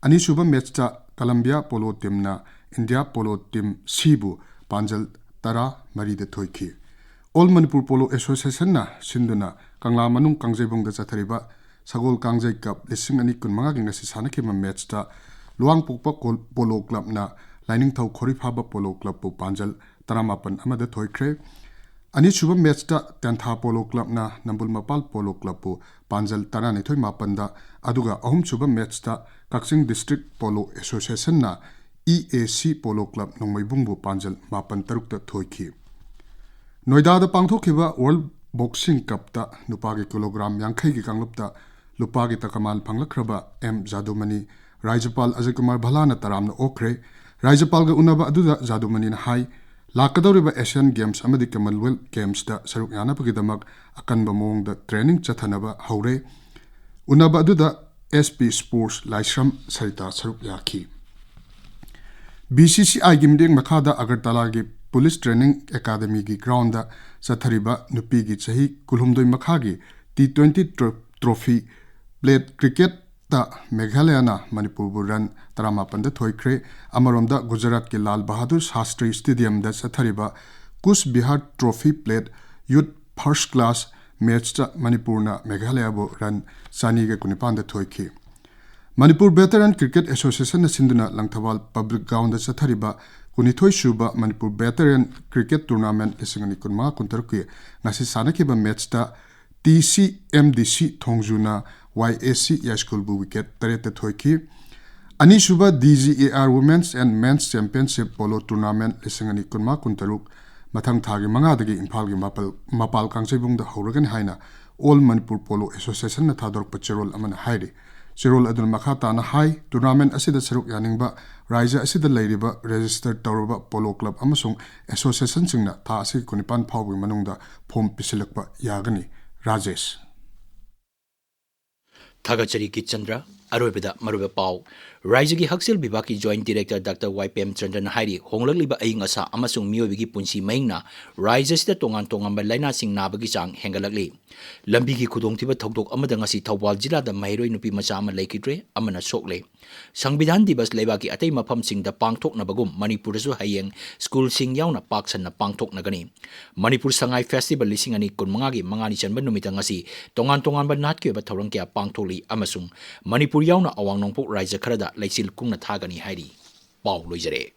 ꯑꯅꯤꯁꯨꯕ ꯃꯦꯠꯁꯇ ꯀꯂꯝꯕꯤꯌꯥ ꯄꯣꯂꯣ ꯇꯤꯝꯅ ꯏꯟꯗꯤꯌꯥ ꯄꯣꯂꯣ ꯇꯤꯝ ꯁꯤꯕꯨ ꯄꯥꯟꯖꯜ ꯇꯔꯥ ꯃꯔꯤꯗ ꯊꯣꯏꯈꯤ꯫ ꯑꯣꯜ ꯃꯅꯤꯄꯨꯔ ꯄꯣꯂꯣ ꯑꯦꯁꯣꯁꯤꯌꯦꯁꯟꯅ ꯁꯤꯟꯗꯨꯅ ꯀꯪꯂꯥ ꯃꯅꯨꯡ ꯀꯥꯡꯖꯩꯕꯨꯡꯗ ꯆꯠꯊꯔꯤꯕ ꯁꯒꯣꯜ ꯀꯥꯡꯖꯩ ꯀꯞ ꯂꯤꯁꯤꯡ ꯑꯅꯤ ꯀꯨꯟꯃꯉꯥꯒꯤ ꯉꯁꯤ ꯁꯥꯟꯅꯈꯤꯕ ꯃꯦꯠꯁꯇ ꯂꯨꯋꯥꯡꯄꯣꯛꯄ ꯀꯣꯜ-, ꯄꯣꯂꯣ ꯀ꯭ꯂꯕꯅ ꯂꯥꯏꯅꯤꯡꯊꯧ ꯈꯣꯔꯤꯐꯥꯕ ꯄꯣꯂꯣ ꯀ꯭ꯂꯕꯄꯨ ꯄꯥꯟꯖꯜ ꯇꯔꯥꯃꯥꯄꯟ ꯑꯃꯗ ꯊꯣꯏꯈ꯭ꯔꯦ꯫ ꯑꯅꯤꯁꯨꯕ ꯃꯦꯠꯁꯇ ꯇꯦꯟꯊꯥ ꯄꯣꯂꯣ ꯀ꯭ꯂꯕꯅ ꯅꯝꯕꯨꯜ ꯃꯄꯥꯜ ꯄꯣꯂꯣ ꯀ꯭ꯂꯕꯄꯨ ꯄꯥꯟꯖꯜ ꯇꯔꯥꯅꯤꯊꯣꯏ ꯃꯥꯄꯟꯗ, ꯑꯗꯨꯒ ꯑꯍꯨꯝꯁꯨꯕ ꯃꯦꯠꯁꯇ ꯀꯛꯆꯤꯡ ꯗꯤꯁꯇ꯭ꯔꯤꯛ ꯄꯣꯂꯣ ꯑꯦꯁꯣꯁꯤꯌꯦꯁꯟꯅ ꯏ ꯑꯦ ꯁꯤ ꯄꯣꯂꯣ ꯀ꯭ꯂꯕ ꯅꯣꯡꯃꯩꯕꯨꯡꯕꯨ ꯄꯥꯟꯖꯜ ꯃꯥꯄꯟ ꯇꯔꯨꯛꯇ ꯊꯣꯏꯈꯤ꯫ ꯅꯣꯏꯗꯥꯗ ꯄꯥꯡꯊꯣꯛꯈꯤꯕ ꯋꯥꯔꯜ ꯕꯣꯛꯁꯤꯡ ꯀꯞꯇ ꯅꯨꯄꯥꯒꯤ ꯀꯤꯂꯣꯒ꯭ꯔꯥꯝ ꯌꯥꯡꯈꯩꯒꯤ ꯀꯥꯡꯂꯨꯞꯇ ꯂꯨꯄꯥꯒꯤ ꯇꯀꯃꯥꯟ ꯐꯪꯂꯛꯈ꯭ꯔꯕ ꯑꯦꯝ ꯖꯥꯗꯨꯃꯅꯤ ꯔꯥꯖ꯭ꯌꯄꯥꯜ ꯑꯖꯌ ꯀꯨꯃꯥꯔ ꯚꯜꯂꯥꯅ ꯇꯔꯥꯝꯅ ꯑꯣꯛꯈ꯭ꯔꯦ꯫ ꯔꯥꯖ꯭ꯌꯄꯥꯜꯒ ꯎꯅꯕ ꯑꯗꯨꯗ ꯖꯥꯗꯨꯃꯅꯤꯅ ꯍꯥꯏ, ꯂꯥꯛꯀꯗꯧꯔꯤꯕ ꯑꯦꯁꯤꯌꯥꯟ ꯒꯦꯝꯁ ꯑꯃꯗꯤ ꯀꯃꯟꯋꯦꯜꯊ ꯒꯦꯝꯁꯇ ꯁꯔꯨꯛ ꯌꯥꯅꯕꯒꯤꯗꯃꯛ ꯑꯀꯟꯕ ꯃꯑꯣꯡꯗ ꯇ꯭ꯔꯦꯅꯤꯡ ꯆꯠꯊꯅꯕ ꯍꯧꯔꯦ꯫ ꯎꯅꯕ ꯑꯗꯨꯗ ꯑꯦꯁ ꯄꯤ ꯁ꯭ꯄꯣꯔꯠꯁ ꯂꯥꯏꯁ꯭ꯔꯝ ꯁꯔꯤꯇꯥ ꯁꯔꯨꯛ ꯌꯥꯈꯤ꯫ ꯕꯤ ꯁꯤ ꯁꯤ ꯑꯥꯏꯒꯤ ꯃꯤꯠꯌꯦꯡ ꯃꯈꯥꯗ ꯑꯒꯔꯇꯂꯥꯒꯤ ꯄꯨꯂꯤꯁ ꯇ꯭ꯔꯦꯅꯤꯡ ꯑꯦꯀꯥꯗꯃꯤꯒꯤ ꯒ꯭ꯔꯥꯎꯟꯗ ꯆꯠꯊꯔꯤꯕ ꯅꯨꯄꯤꯒꯤ ꯆꯍꯤ ꯀꯨꯟꯍꯨꯝꯗꯣꯏ ꯃꯈꯥꯒꯤ ꯇꯤ ꯇ꯭ꯋꯦꯟꯇꯤ ꯇ꯭ꯔꯣ-, ꯇ꯭ꯔꯣꯐꯤ ꯄ꯭ꯂꯦꯠ ꯀ꯭ꯔꯤꯀꯦꯠꯇ ꯃꯦꯘꯥꯂꯌꯥꯅ ꯃꯅꯤꯄꯨꯔꯕꯨ ꯔꯟ ꯇꯔꯥꯃꯥꯄꯟꯗ ꯊꯣꯏꯈ꯭ꯔꯦ꯫ ꯑꯃꯔꯣꯝꯗ ꯒꯨꯖꯔꯥꯠꯀꯤ ꯂꯥꯜ ꯕꯍꯥꯗꯨꯔ ꯁꯥꯁꯇ꯭ꯔꯤ ꯁ꯭ꯇꯦꯗꯤꯌꯝꯗ ꯆꯠꯊꯔꯤꯕ ꯀꯨꯁ ꯕꯤꯍꯥꯔ ꯇ꯭ꯔꯣꯐꯤ ꯄ꯭ꯂꯦꯠ ꯌꯨꯠ ꯐꯥꯔꯁ ꯀ꯭ꯂꯥꯁ ꯃꯦꯠꯁꯇ ꯃꯅꯤꯄꯨꯔꯅ ꯃꯦꯘꯥꯂꯌꯥꯕꯨ ꯔꯟ ꯆꯅꯤꯒ ꯀꯨꯟꯅꯤꯄꯥꯟꯗ ꯊꯣꯏꯈꯤ꯫ ꯃꯅꯤꯄꯨꯔ ꯚꯦꯇꯔꯟ ꯀ꯭ꯔꯤꯀꯦꯠ ꯑꯦꯁꯣꯁꯤꯌꯦꯁꯟꯅ ꯁꯤꯟꯗꯨꯅ ꯂꯪꯊꯕꯥꯜ ꯄꯕ꯭ꯂꯤꯛ ꯒ꯭ꯔꯥꯎꯟꯗ ꯆꯠꯊꯔꯤꯕ ꯀꯨꯟꯅꯤꯊꯣꯏ ꯁꯨꯕ ꯃꯅꯤꯄꯨꯔ ꯚꯦꯇꯔꯟ ꯀ꯭ꯔꯤꯀꯦꯠ ꯇꯨꯔꯅꯥꯃꯦꯟꯠ ꯂꯤꯁꯤꯡ ꯑꯅꯤ ꯀꯨꯟꯃꯉꯥ ꯀꯨꯟꯇꯔꯨꯛꯀꯤ ꯉꯁꯤ ꯁꯥꯟꯅꯈꯤꯕ ꯃꯦꯠꯁꯇ ꯇꯤ ꯁꯤ ꯑꯦꯝ ꯗꯤ ꯁꯤ ꯊꯣꯡꯖꯨꯅ ꯋꯥꯏ ꯑꯦ ꯁꯤ ꯌꯥꯏꯁ꯭ꯀꯨꯜꯕꯨ ꯋꯤꯀꯦꯠ ꯇꯔꯦꯠꯇ ꯊꯣꯏꯈꯤ꯫ ꯑꯅꯤꯁꯨꯕ D G A R Women's and Men's Championship Polo Tournament ꯂꯤꯁꯤꯡ ꯑꯅꯤ ꯀꯨꯟꯃꯉꯥ ꯀꯨꯟꯇꯔꯨꯛ ꯃꯊꯪ ꯊꯥꯒꯤ ꯃꯉꯥꯗꯒꯤ ꯏꯝꯐꯥꯜꯒꯤ ꯃꯄꯥꯜ, ꯃꯄꯥꯜ ꯀꯥꯡꯖꯩꯕꯨꯡꯗ ꯍꯧꯔꯒꯅꯤ ꯍꯥꯏꯅ ꯑꯣꯜ ꯃꯅꯤꯄꯨꯔ ꯄꯣꯂꯣ ꯑꯦꯁꯣꯁꯤꯌꯦꯁꯟꯅ ꯊꯥꯗꯣꯔꯛꯄ ꯆꯦꯔꯣꯜ ꯑꯃꯅ ꯍꯥꯏꯔꯤ꯫ ꯆꯦꯔꯣꯜ ꯑꯗꯨꯅ ꯃꯈꯥ ꯇꯥꯅ ꯍꯥꯏ, ꯇꯨꯔꯅꯥꯃꯦꯟꯠ ꯑꯁꯤꯗ ꯁꯔꯨꯛ ꯌꯥꯅꯤꯡꯕ ꯔꯥꯏꯖ꯭ꯌ ꯑꯁꯤꯗ ꯂꯩꯔꯤꯕ ꯔꯦꯖꯤꯁꯇꯔ ꯇꯧꯔꯕ ꯄꯣꯂꯣ ꯀ꯭ꯂꯕ ꯑꯃꯁꯨꯡ ꯑꯦꯁꯣꯁꯤꯌꯦꯁꯟꯁꯤꯡꯅ ꯊꯥ ꯑꯁꯤꯒꯤ ꯀꯨꯟꯅꯤꯄꯥꯟ ꯐꯥꯎꯕꯒꯤ ꯃꯅꯨꯡꯗ ꯐꯣꯔꯝ ꯄꯤꯁꯤꯜꯂꯛꯄ ꯌꯥꯒꯅꯤ꯫ ꯔꯥꯖꯦꯁ꯫ ꯊꯥꯒꯠꯆꯔꯤ ꯀꯤꯠ ꯆꯟꯗ꯭ꯔ꯫ ꯑꯔꯣꯏꯕꯗ ꯃꯔꯨꯑꯣꯏꯕ ꯄꯥꯎ꯫ ꯔꯥꯏꯖꯒꯤ ꯍꯛꯁꯦꯜ ꯕꯤꯚꯥꯒꯀꯤ Joint Director Doctor ꯋꯥꯏ ꯄ꯭ꯔꯦꯝꯆꯟꯗ꯭ꯔꯅ ꯍꯥꯏꯔꯤ, ꯍꯣꯡꯂꯛꯂꯤꯕ ꯑꯏꯪ ꯑꯁꯥ ꯑꯃꯁꯨꯡ ꯃꯤꯑꯣꯏꯕꯒꯤ ꯄꯨꯟꯁꯤ ꯃꯍꯤꯡꯅ ꯔꯥꯏꯖ ꯑꯁꯤꯗ ꯇꯣꯉꯥꯟ ꯇꯣꯉꯥꯟꯕ ꯂꯥꯏꯅꯥꯁꯤꯡ ꯅꯥꯕꯒꯤ ꯆꯥꯡ ꯍꯦꯟꯒꯠꯂꯛꯂꯤ꯫ ꯂꯝꯕꯤꯒꯤ ꯈꯨꯗꯣꯡꯊꯤꯕ ꯊꯧꯗꯣꯛ ꯑꯃꯗ ꯉꯁꯤ ꯊꯧꯕꯥꯜ ꯖꯤꯂꯥꯗ ꯃꯍꯩꯔꯣꯏ ꯅꯨꯄꯤ ꯃꯆꯥ ꯑꯃ ꯂꯩꯈꯤꯗ꯭ꯔꯦ, ꯑꯃꯅ ꯁꯣꯛꯂꯦ꯫ ꯁꯪꯕꯤꯙꯥꯟ ꯗꯤꯕꯁ ꯂꯩꯕꯥꯛꯀꯤ ꯑꯇꯩ ꯃꯐꯝꯁꯤꯡꯗ ꯄꯥꯡꯊꯣꯛꯅꯕꯒꯨꯝ ꯃꯅꯤꯄꯨꯔꯗꯁꯨ ꯍꯌꯦꯡ ꯁ꯭ꯀꯨꯜꯁꯤꯡ ꯌꯥꯎꯅ ꯄꯥꯛ ꯁꯟꯅ ꯄꯥꯡꯊꯣꯛꯅꯒꯅꯤ꯫ ꯃꯅꯤꯄꯨꯔ ꯁꯉꯥꯏ ꯐꯦꯁꯇꯤꯚꯦꯜ ꯂꯤꯁꯤꯡ ꯑꯅꯤ ꯀꯨꯟꯃꯉꯥꯒꯤ ꯃꯉꯥꯅꯤ ꯆꯟꯕ ꯅꯨꯃꯤꯠꯇ ꯉꯁꯤ ꯇꯣꯉꯥꯟ ꯇꯣꯉꯥꯟꯕ ꯅꯥꯠꯀꯤ ꯑꯣꯏꯕ ꯊꯧꯔꯝ ꯀꯌꯥ ꯄꯥꯡꯊꯣꯛꯂꯤ ꯑꯃꯁꯨꯡ ꯃꯅꯤꯄꯨꯔ ꯌꯥꯎꯅ ꯑꯋꯥꯡ ꯅꯣꯡꯄꯣꯛ ꯔꯥꯏꯖ꯭ꯌ ꯈꯔꯗ ꯂꯩꯆꯤꯜ ꯀꯨꯡꯅ ꯊꯥꯒꯅꯤ ꯍꯥꯏꯔꯤ꯫ ꯄꯥꯎ ꯂꯣꯏꯖꯔꯦ꯫